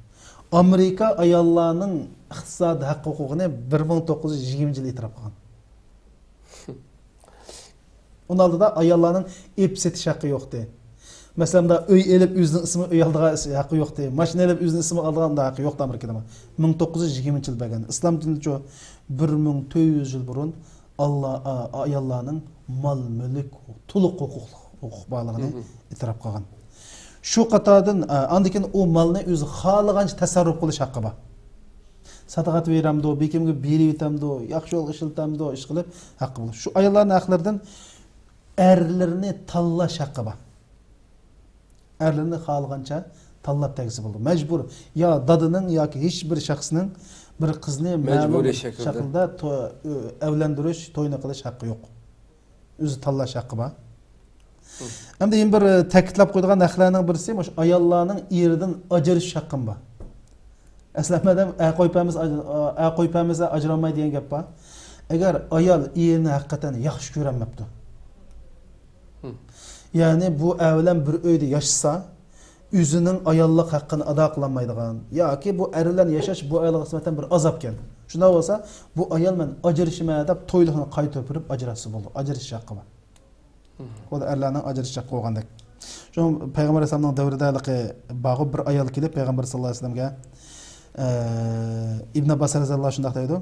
ئامېرىكا ئاياللارنىڭ ئىقتىسادىي ھەق ھوقۇقىنى بىر مىڭ توققۇز يۈز يىگىرمىنچى يىلى ئېتىراپ قىلغان. ئۇنىڭ ئالدىدا ئاياللارنىڭ ئېلىپ سېتىش ھەققى يوقتى. مەسىلەن، مۇنداق ئۆي ئېلىپ ئۆزىنىڭ ئىسمى ئۆي ئالىدىغان ھەققى يوقتى. ماشىنا ئېلىپ ئۆزىنىڭ ئىسمى ئالىدىغان ھەققى يوقتى ئامېرىكىدا. مىڭ توققۇز يۈز يىگىرمىنچى يىل بەرگەن. ئىسلام دىنىچۇ بىر مىڭ تۆت يۈز يىل بۇرۇن ئاللا، ئا-، ئاياللارنىڭ مال مۈلۈك، تولۇق ھوقۇق، ھوقۇق بارلىقىنى ئېتىراپ قىلغان. شۇ قاتاردىن، ئا، ئاندىن كېيىن ئۇ مالنى ئۆزى خالىغانچە تەسەررۇپ قىلىش ھەققى بار. سادىقات بېرەمدۇ، بېكىمگە بېرىۋېتەمدۇ، ياخشى يولغا ئىشلىتەمدۇ، ئىش قىلىپ ھەققى بولىدۇ. شۇ ئاياللارنىڭ ھەقلىرىدىن ئەرلىرىنى تاللاش ھەققى بار. ئەرلىرىنى خالىغانچە تاللاپ تەگسە بولىدۇ. مەجبۇر، يا دادىنىڭ ياكى ھېچ بىر شەخسنىڭ بىر قىزنى مەلۇم مەجبۇرىي شەكىلدە. شەكىلدە تو-، ئۆ-، ئەۋلەندۈرۈش، توينى قىلىش ھەققى يوق. ئۆزى تاللاش ھەققى بار. ئەمدى يەنە بىر، ئە، تەكىتلەپ قويىدىغان ھەقلەرنىڭ بىرسى مۇشۇ ئاياللارنىڭ ئېرىدىن ئاجرىشىش ھەققىمۇ بار. ئەسلى ھەممە ئادەم ئەر قويۇپ بەرمىسە، ئاج-، ئەر قويۇپ بەرمىسە ئاجرالماي دېگەن گەپ بار. ئەگەر ئايال ئېرىنى ھەقىقەتەن ياخشى كۆرەلمەپتۇ، يەنى بۇ ئەر بىلەن بىر ئۆيدە ياشىسا، ئۆزىنىڭ ئاياللىق ھەققىنى ئادا قىلالمايدىغان ياكى بۇ ئەر بىلەن ياشاش بۇ ئايالغا نىسبەتەن بىر ئازابكەن. شۇنداق بولسا، بۇ ئايال مەن ئاجرىشىمەن دەپ تويلۇقنى قايتۇرۇپ بېرىپ ئاجراشسا بولىدۇ. ئاجرىشىش ھەققى بار. بۇ ئەرلەرنىڭ ئاجرىشىش ھەققى بولغاندەك. شۇ پەيغەمبەر ئەلەيھىسسالامنىڭ دەۋرىدە ھېلىقى بارغۇ بىر ئايال كېلىپ پەيغەمبەر ساللاللاھۇ ئەلەيھى ۋەسەللەمگە، ئە، ئىبن ئابباس رەزىياللاھۇ شۇنداق دەيدۇ.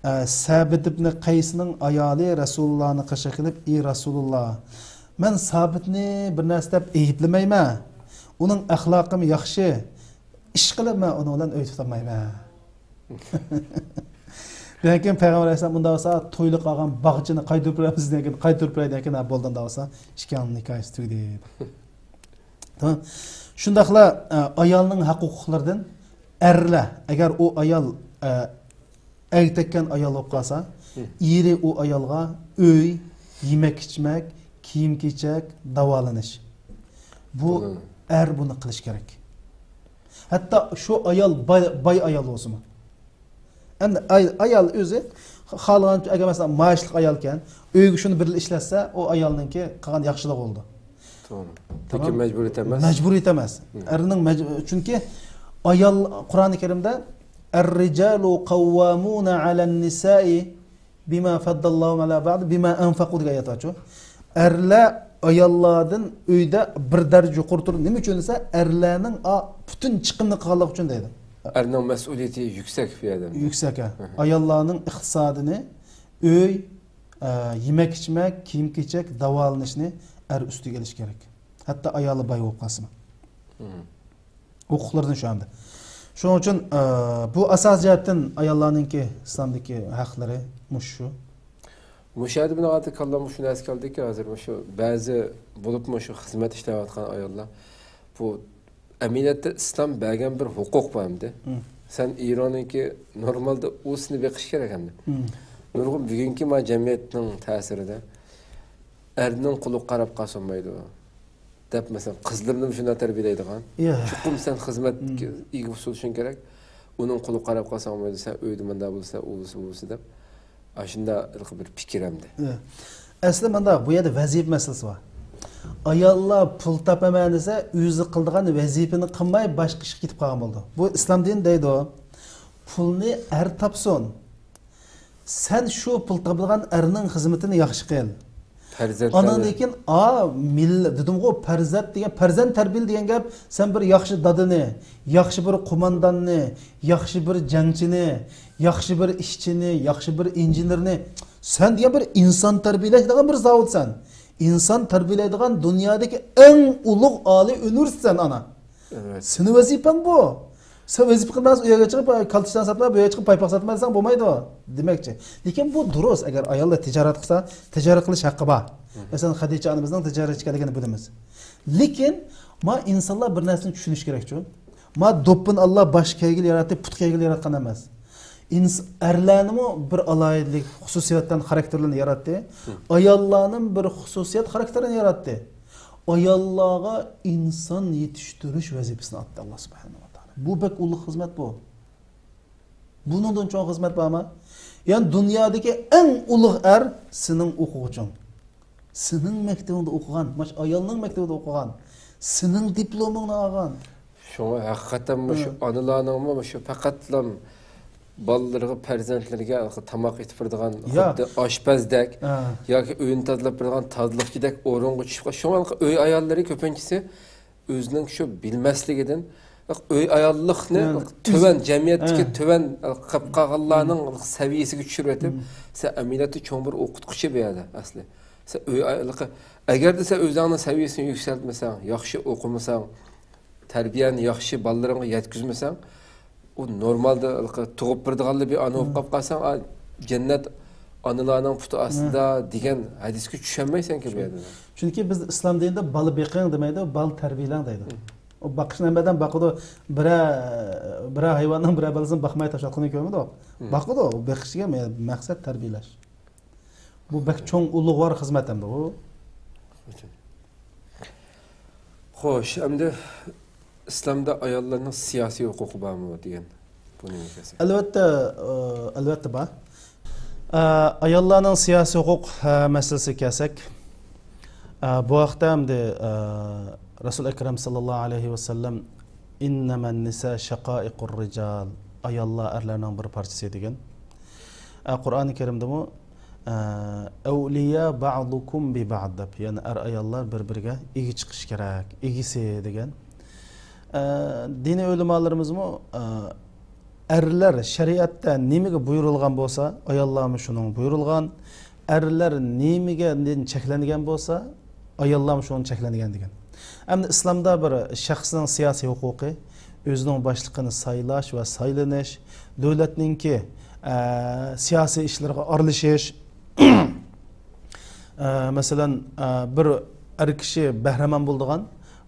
ئە، سابىت ئىبن قەيسنىڭ ئايالى رەسۇلۇللاھنى قېشىغا كېلىپ، ئى رەسۇلۇللاھ، مەن سابىتنى بىر نەرسە دەپ ئەيىبلىمەيمەن. ئۇنىڭ ئەخلاقىمۇ ياخشى. ئىش قىلىپ مەن ئۇنىڭ بىلەن ئۆي تۇتالمايمەن. دېگەن كېيىن پەيغەمبەر ئەلەيھىسسالام مۇنداق بولسا تويلۇق ئالغان باغچىنى قايتۇرۇپ بېرەمسىز دېگەن كېيىن، قايتۇرۇپ بېرەي دېگەن كېيىن، ھە، بولدى ئۇنداق بولسا ئىككىڭلارنىڭ نىكاھى تۈگىدى. تامام. شۇنداقلا، ئە، ئايالنىڭ ھەق ھوقۇقلىرىدىن ئەرلەر، ئەگەر ئۇ ئايال، ئە، ئەگتەككەن ئايال بولۇپ قالسا، ئېرى ئۇ ئايالغا ئۆي، يېمەك-ئىچمەك، كىيىم-كېچەك، داۋالىنىش. بۇ ئەر بۇنى قىلىش كېرەك. ھەتتا شۇ ئايال باي، باي ئايال بولسىمۇ. ئەمدى ئاي-، ئايال ئۆزى خالىغان، ئەگەر مەسىلەن مائاشلىق ئايالكەن، ئۆيگە شۇنى بىرلا ئىشلەتسە، ئۇ ئايالنىڭكى قىلغان ياخشىلىقى بولىدۇ. توغرا. لېكىن مەجبۇرىيەت ئەمەس. مەجبۇرىيەت ئەمەس. ئەرنىڭ مەج-، چۈنكى ئايال، قۇرئانى كەرىمدە، «الرجال قوامون على النساء بما فضل الله بعضهم على بعض بما أنفقوا» دېگەن ئايەت بارچۇ. ئەرلەر ئاياللاردىن ئۆيدە بىر دەرىجە يۇقىرى تۇرىدۇ. نېمە ئۈچۈن دېسە، ئەرلەرنىڭ ئا-، پۈتۈن چىقىمنى قىلغانلىقى ئۈچۈن دەيدۇ. ئەرنىڭ مەسئۇلىيىتى يۈكسەك بۇ يەردە. يۈكسەك، ھە. ئاياللارنىڭ ئىقتىسادىنى ئۆي، ئە، يېمەك-ئىچمەك، كىيىم-كېچەك، داۋالىنىشنى ئەر ئۈستىگە ئېلىشى كېرەك. ھەتتا ئايالى باي بولۇپ قالسىمۇ. ھوقۇقلىرىدىن شۇ ئەمدى. شۇنىڭ ئۈچۈن، ئە، بۇ ئاساسىي جەھەتتىن ئاياللارنىڭكى ئىسلامدىكى ھەقلىرى مۇشۇ. مۇشۇ يەردە مېنىڭ ھازىر كاللامغا شۇ نەرسە كەلدىكى، ھازىر مۇشۇ بەزى، بولۇپمۇ شۇ خىزمەت ئىشلەۋاتقان ئاياللار، بۇ ئەمەلىيەتتە ئىسلام بەرگەن بىر ھوقۇق بار ئەمدى. سەن ئېرىڭنىڭكى نورمالدا ئۇلىسىنى بېقىش كېرەك ئەمدى. نۇرغۇن بۈگۈنكى ما جەمئىيەتنىڭ تەسىرىدە ئەرنىڭ قۇلىغا قاراپ قالسا بولمايدۇ دەپ، مەسىلەن، قىزلىرىنى شۇنداق تەربىيەلەيدىغان. چوقۇم سەن خىزمەتكە ئىگە بولۇشۇڭ كېرەك. ئۇنىڭ قۇلىغا قاراپ قالساڭ بولمايدۇ، سەن ئۆيدە مۇنداق بولىسەن، ئۇ بولسا، بۇ بولسا دەپ. ئاشۇنداق بىر پىكىر ئەمدى. ئە، ئەسلى مانداق، بۇ يەردە ۋەزىپە مەسىلىسى بار. ئاياللار پۇل تاپىمەن دېسە، ئۆزى قىلىدىغان ۋەزىپىنى قىلماي، باشقا ئىشقا كېتىپ قالغان بولىدۇ. بۇ ئىسلام دىنى دەيدۇ، پۇلنى ئەر تاپسۇن. سەن شۇ پۇل تاپىدىغان ئەرنىڭ خىزمىتىنى ياخشى قىل. پەرزەنتلەرنى. ئاندىن كېيىن، ئا، مىللەت، دېدىمغۇ، پەرزەنت دېگەن، پەرزەنت تەربىيەلە دېگەن گەپ، سەن بىر ياخشى دادىنى، ياخشى بىر قومانداننى، ياخشى بىر جەڭچىنى، ياخشى بىر ئىشچىنى، ياخشى بىر ئىنژېنېرنى، سەن دېگەن بىر ئىنسان تەربىيەلەيدىغان بىر زاۋۇت سەن. ئىنسان تەربىيەلەيدىغان دۇنيادىكى ئەڭ ئۇلۇغ ئالىي ئۇنىۋېرسىتېت سەن، ئانا. ئەلۋەتتە. سېنىڭ ۋەزىپەڭ بۇ. سەن ۋەزىپە قىلمايسەن، ئۇ يەرگە چىقىپ، كالتىشلارنى ساتما، بۇ يەرگە چىقىپ، پايپاق ساتما دېسەڭ بولمايدۇ، دېمەكچى. لېكىن بۇ دۇرۇس، ئەگەر ئاياللار تىجارەت قىلسا، تىجارەت قىلىش ھەققى بار. مەسىلەن، خەدىچە ئانىمىزنىڭ تىجارەتچى ئىكەنلىكىنى بىلىمىز. لېكىن، ما ئىنسانلار بىر نەرسىنى چۈشىنىشى كېرەكچۇ. ما دوپپىنى ئاللا باش كەيگىلى ياراتتى، پۇت كەيگىلى ياراتقان ئەمەس. ئىنس-، ئەرلەرنىمۇ بىر ئالاھىدىلىك، خۇسۇسىيەتلەرنى، خاراكتېرلىرىنى ياراتتى. ئاياللارنىمۇ بىر خۇسۇسىيەت، خاراكتېرلىرىنى ياراتتى. ئاياللارغا ئىنسان يېتىشتۈرۈش ۋەزىپىسىنى ئاتتى ئاللا سۇبھانەھۇ ۋە تائالا. بۇ بەك ئۇلۇغ خىزمەت بۇ. بۇنىڭدىن چوڭ خىزمەت بارمۇ؟ يەنى دۇنيادىكى ئەڭ ئۇلۇغ ئەر سېنىڭ ئوقۇغۇچىڭ. سېنىڭ مەكتىۋىڭدە ئوقۇغان، ماش ئايالنىڭ مەكتىۋىدە ئوقۇغان، سېنىڭ دىپلومۇڭنى ئالغان. شۇڭا ھەقىقەتەن مۇشۇ ئانىلارنىڭمۇ مۇشۇ پەقەتلا بالىلىرىغا، پەرزەنتلىرىگە تاماق ئېتىپ بېرىدىغان، يا. خۇددى ئاشپەزدەك ھە. ياكى ئۆينى تازىلاپ بېرىدىغان تازىلىقچىدەك ئورۇنغا چۈشۈپ قال-، شۇڭا ئۆي ئاياللىرى كۆپىنچىسى ئۆزىنىڭ شۇ بىلمەسلىكىدىن ئۆي ئاياللىقنى يەنى تۆۋەن، ئۈز-، جەمئىيەتتىكى ھە. تۆۋەن قېلىپ قالغانلارنىڭ سەۋىيەسىگە چۈشۈرۈۋېتىپ، سەن ئەمەلىيەتتە چوڭ بىر ئوقۇتقۇچى بۇ يەردە ئەسلى. سەن ئۆي ئاياللىقى، ئەگەردە سەن ئۆزۈڭنىڭ سەۋىيەسىنى يۈكسەلتمىسەڭ، ياخشى ئوقۇمىساڭ، تەربىيەنى ياخشى بالىلىرىڭغا يەتكۈزمىسەڭ، ئۇ نورمالدا تۇغۇپ بېرىدىغانلا بىر ئانا بولۇپ قاپ قالساڭ، ئا، جەننەت ئانىلارنىڭ پۇتى ئاستىدا دېگەن ھەدىسكە چۈشەنمەيسەنكى بۇ يەردە. چۈنكى بىز ئىسلام دىنىدا بالا بېقىڭ دېمەيدۇ، بالا تەربىيەلەڭ دەيدۇ. ئۇ باقىش نەمەدەن باقىدۇ. بىرە-، بىرەر ھايۋاننىڭ بىرەر بالىسىنى باقماي تاشلاتقىنىنى كۆرمىدۇق. باقىدۇ، ئۇ بېقىشىگە مەقسەت تەربىيەلەش. بۇ بەك چوڭ ئۇلۇغۋار خىزمەت ئەمدى ئۇ. خوش، ئەمدى ئىسلامدا ئاياللارنىڭ سىياسىي ھوقۇقى بارمۇ دېگەن. بۇ نېمە دېسەك؟ ئەلۋەتتە، ئە، ئەلۋەتتە بار. ئە، ئاياللارنىڭ سىياسىي ھوقۇق، ئە، مەسىلىسىگە كەلسەك، ئە، بۇ ھەقتە ئەمدى، ئە، رەسۇل ئەكرەم ساللاللاھۇ ئەلەيھى ۋەسەللەم، «ئىننەمەن نىسا شەقائىقۇر رىجال»، ئاياللار ئەرلەرنىڭ بىر پارچىسى دېگەن. ئە، قۇرئانى كەرىمدىمۇ، ئە، «ئەۋلىيا بەئدۇكۇم بىبەئد» دەپ، يەنى ئەر-ئاياللار بىر-بىرىگە ئىگە چىقىشى كېرەك، ئىگىسى دېگەن. ئە، دىنىي ئۆلىمالىرىمىزمۇ، ئە، ئەرلەر شەرىئەتتە نېمىگە بۇيرۇلغان بولسا، ئاياللارمۇ شۇنىڭغا بۇيرۇلغان. ئەرلەر نېمىگە چەكلەنگەن بولسا، ئاياللارمۇ شۇنىڭغا چەكلەنگەن دېگەن. ئەمدى ئىسلامدا بىر شەخسنىڭ سىياسىي ھوقۇقى، ئۆزىنىڭ باشلىقىنى سايلاش ۋە سايلىنىش، دۆلەتنىڭكى، ئە، سىياسىي ئىشلىرىغا ئارىلىشىش، ئە، مەسىلەن، ئە، بىر ئەر كىشى بەھرىمەن بولىدىغان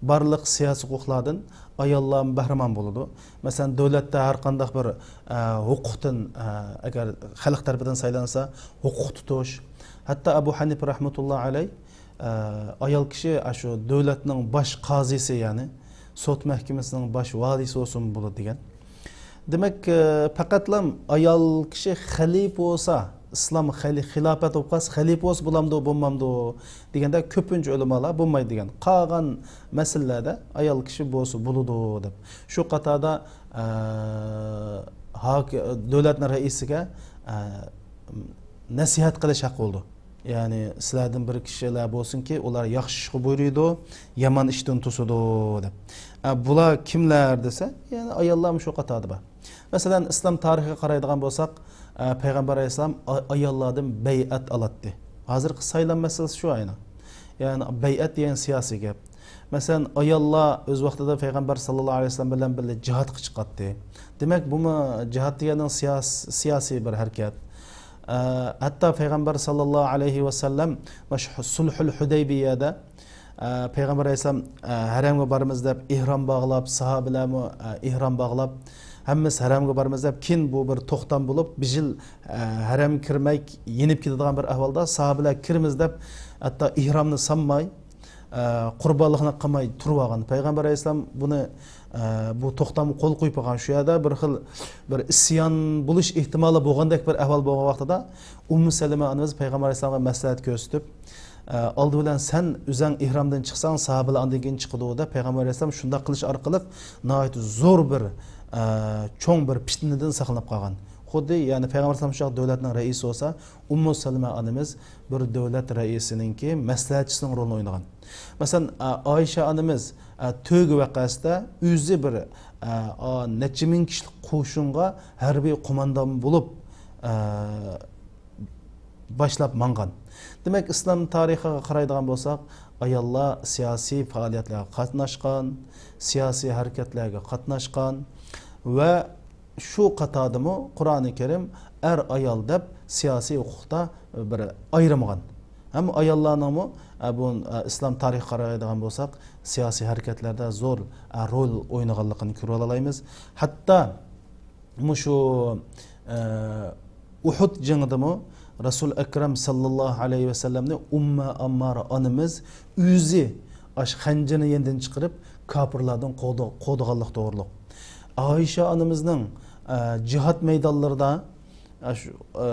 بارلىق سىياسىي ھوقۇقلاردىن ئاياللارمۇ بەھرىمەن بولىدۇ. مەسىلەن، دۆلەتتە ھەر قانداق بىر، ئە، ھوقۇقتىن، ئە، ئەگەر خەلق تەرىپىدىن سايلانسا، ھوقۇق تۇتۇش. ھەتتا ئەبۇ ھەنىپە رەھمەتۇللا ئەلەي، ئە، ئايال كىشى ئاشۇ دۆلەتنىڭ باش قازىسى، يەنى سوت مەھكىمىسىنىڭ باش ۋالىيسى بولسىمۇ بولىدۇ دېگەن. دېمەك، ئە، پەقەتلا ئايال كىشى خەلىپە بولسا، ئىسلام خەلى-، خىلاپەت بولۇپ قالسا، خەلىپە بولسا بولامدۇ، بولمامدۇ دېگەندە، كۆپىنچە ئۆلىمالار بولمايدۇ دېگەن. قالغان مەسىلىلەردە ئايال كىشى بولسا بولىدۇ دەپ. شۇ قاتاردا، ئە، ھاك-، دۆلەتنىڭ رەئىسىگە، ئە، نەسىھەت قىلىش ھەققى بولىدۇ. يەنى، سىلەردىن بىر كىشىلەر بولسۇنكى، ئۇلار ياخشى ئىشقا بۇيرۇيدۇ، يامان ئىشتىن توسىدۇ، دەپ. ئە، بۇلار كىملەر دېسە، يەنى ئاياللارمۇ شۇ قاتاردا بار. مەسىلەن، ئىسلام تارىخىغا قارايدىغان بولساق، ئە، پەيغەمبەر ئەلەيھىسسالام ئا-، ئاياللاردىن بەيئەت ئالاتتى. ھازىرقى سايلام مەسىلىسى شۇ ئەينى. يەنى بەيئەت دېگەن سىياسىي گەپ. مەسىلەن، ئاياللار ئۆز ۋاقتىدا پەيغەمبەر ساللاللاھۇ ئەلەيھى ۋەسەللەم بىلەن بىللە جىھادقا چىقاتتى. دېمەك، بۇمۇ جىھاد دېگەننىڭ سىياس-، سىياسىي بىر ھەرىكەت. ئە، ھەتتا پەيغەمبەر ساللاللاھۇ ئەلەيھى ۋەسەللەم مۇشۇ سۇلھۇل ھۇدەيبىيەدە، ئە، پەيغەمبەر ئەلەيھىسسالام، ئە، ھەرەمگە بارىمىز دەپ ئېھرام باغلاپ، ساھابىلەرمۇ، ئە، ئېھرام باغلاپ، ھەممىسى ھەرەمگە بارىمىز دەپ، كېيىن بۇ بىر توختام بولۇپ، بىر يىل، ئە، ھەرەمگە كىرمەي يېنىپ كېتىدىغان بىر ئەھۋالدا ساھابىلەر كىرىمىز دەپ، ھەتتا ئېھرامنى سانماي، ئە، قۇربانلىقنى قىلماي تۇرۇۋالغان. پەيغەمبەر ئەلەيھىسسالام بۇنى، ئە، بۇ توختامغا قول قويۇپ قويغان. شۇ يەردە بىر خىل بىر ئىسيان بولۇش ئېھتىمالى بولغاندەك بىر ئەھۋال بولغان ۋاقتىدا، ئۇممۇ سەلىمە ئانىمىز پەيغەمبەر ئەلەيھىسسالامغا مەسلىھەت كۆرسىتىپ، ئە، ئالدى بىلەن سەن ئۆزەڭ ئېھرامدىن چىقساڭ، ساھابىلەر ئاندىن كېيىن چىقىدۇ، دەپ پەيغەمبەر ئەلەيھىسسالام شۇنداق قىلىش ئارقىلىق ناھايىتى زور بىر، ئە، چوڭ بىر پىتنىدىن ساقلىنىپ قالغان. خۇددى، يەنى پەيغەمبەر ئەلەيھىسسالام شۇنداق دۆلەتنىڭ رەئىسى بولسا، ئۇممۇ سەلىمە ئانىمىز بىر دۆلەت رەئىسىنىڭكى مەسلىھەتچىسىنىڭ رولىنى ئوينىغان. مەسىلەن، ئا-، ئائىشە ئانىمىز، ئا، تۆگە ۋەقەسىدە ئۆزى بىر، ئا، ئا، نەچچە مىڭ كىشىلىك قوشۇنغا ھەربىي قوماندان بولۇپ، ئا، باشلاپ ماڭغان. دېمەك، ئىسلام تارىخىغا قارايدىغان بولساق، ئاياللار سىياسىي پائالىيەتلەرگە قاتناشقان، سىياسىي ھەرىكەتلەرگە قاتناشقان ۋە شۇ قاتاردىمۇ قۇرئانى كەرىم ئەر-ئايال دەپ سىياسىي ھوقۇقتا بىر ئايرىمىغان. ھەم ئاياللارنىڭمۇ، ئە، بۇ، ئە، ئىسلام تارىخىغا قارايدىغان بولساق، سىياسىي ھەرىكەتلەردە زور، ئە، رول ئوينىغانلىقىنى كۆرۈۋالالايمىز. ھەتتا مۇشۇ، ئە، ئۇھۇد جېڭىدىمۇ رەسۇل ئەكرەم ساللاللاھۇ ئەلەيھى ۋەسەللەمنى ئۇممە ئاممارە ئانىمىز ئۆزى ئاش خەنجىرىنى يېنىدىن چىقىرىپ، كاپىرلاردىن قوغدا-، قوغدىغانلىق توغرۇلۇق. ئائىشە ئانىمىزنىڭ، ئە، جىھاد مەيدانلىرىدا، ئە، شۇ، ئە،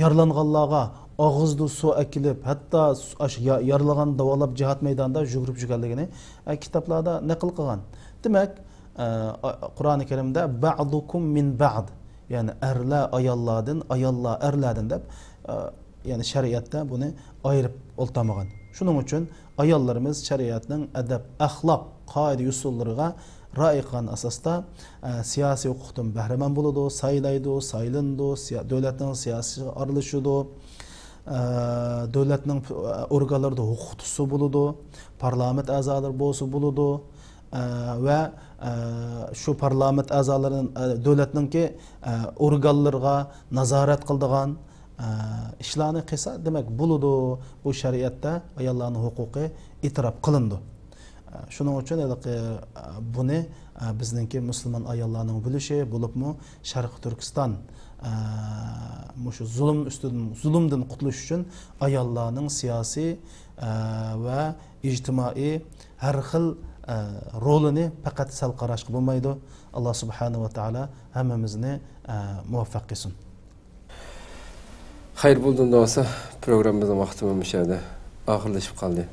يارىلانغانلارغا ئاغزىدا سۇ ئەكېلىپ، ھەتتا سۇ-، ئاش يا-، يارىلىغان داۋالاپ جىھاد مەيدانىدا يۈگۈرۈپ يۈرگەنلىكىنى، ئە، كىتابلاردا نەقىل قىلغان. دېمەك، ئە، ئا-، قۇرئانى كەرىمدە «بەئدۇكۇم مىن بەئد»، يەنى ئەرلەر ئاياللاردىن، ئاياللار ئەرلەردىن دەپ، ئە، يەنى شەرىئەتتە بۇنى ئايرىپ ئولتۇرمىغان. شۇنىڭ ئۈچۈن ئاياللىرىمىز شەرىئەتنىڭ ئەدەپ، ئەخلاق، قائىدە-يوسۇنلىرىغا رىئايە قىلغان ئاساستا، ئە، سىياسىي ھوقۇقتىن بەھرىمەن بولىدۇ، سايلايدۇ، سايلىنىدۇ، سىيا-، دۆلەتنىڭ سىياسىتىگە ئارىلىشىدۇ، ئە، دۆلەتنىڭ پ-، ئورگانلىرىدا ھوقۇق تۇتسا بولىدۇ، پارلامېنت ئەزالىرى بولسا بولىدۇ، ئە، ۋە، ئە، شۇ پارلامېنت ئەزالىرىنىڭ، ئە، دۆلەتنىڭكى، ئە، ئورگانلىرىغا نازارەت قىلىدىغان، ئە، ئىشلارنى قىلسا، دېمەك، بولىدۇ. بۇ شەرىئەتتە ئاياللارنىڭ ھوقۇقى ئېتىراپ قىلىنىدۇ. ئە، شۇنىڭ ئۈچۈن ھېلىقى، ئە، بۇنى، ئە، بىزنىڭكى مۇسۇلمان ئاياللارنىڭ بىلىشى، بولۇپمۇ شەرقىي تۈركىستان، ئە، مۇشۇ زۇلۇم ئۈستىدىن، زۇلۇمدىن قۇتۇلۇش ئۈچۈن ئاياللارنىڭ سىياسىي، ئە، ۋە ئىجتىمائىي ھەر خىل، ئە، رولىنى پەقەت سەل قاراشقا بولمايدۇ. ئاللا سۇبھانەھۇ ۋە تائالا ھەممىمىزنى، ئە، مۇۋەپپەق قىلسۇن. خەير بولدى، ئۇنداق بولسا، پروگراممىمىزنىڭ ۋاقتىمۇ مۇشۇ يەردە ئاخىرلىشىپ قالدى.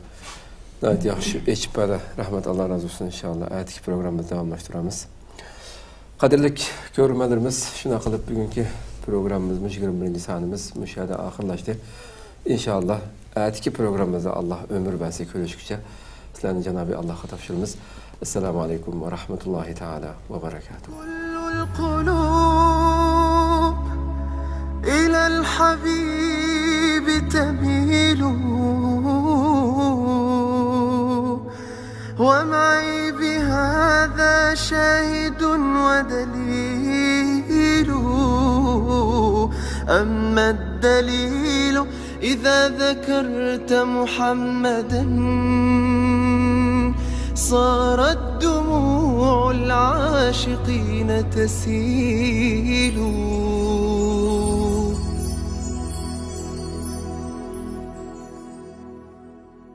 ناھايىتى ياخشى ئېچىپ بەردى. رەھمەت، ئاللا رازى بولسۇن. ئىنشائاللا، ئەتىكى پروگراممىمىزنى داۋاملاشتۇرىمىز. قەدىرلىك كۆرۈرمەنلىرىمىز، شۇنداق قىلىپ بۈگۈنكى پروگراممىمىز، مۇشۇ يىگىرمە بىرىنچى سانىمىز مۇشۇ يەردە ئاخىرلاشتى. ئىنشائاللا، ئەتىكى پروگراممىمىزدا ئاللا ئۆمۈر بەرسە كۆرۈشكۈچە، سىلەرنى جانابى ئاللاغا تاپشۇرىمىز. ئەسسالامۇ ئەلەيكۇم ۋە رەھمەتۇللاھى تائالا ۋە بەرەكاتۇھ. كل القلوب إلى الحبيب تميل، ومعي بهذا شاهد ودليل. أما الدليل، إذا ذكرت محمدا، صارت دموع العاشقين تسيل.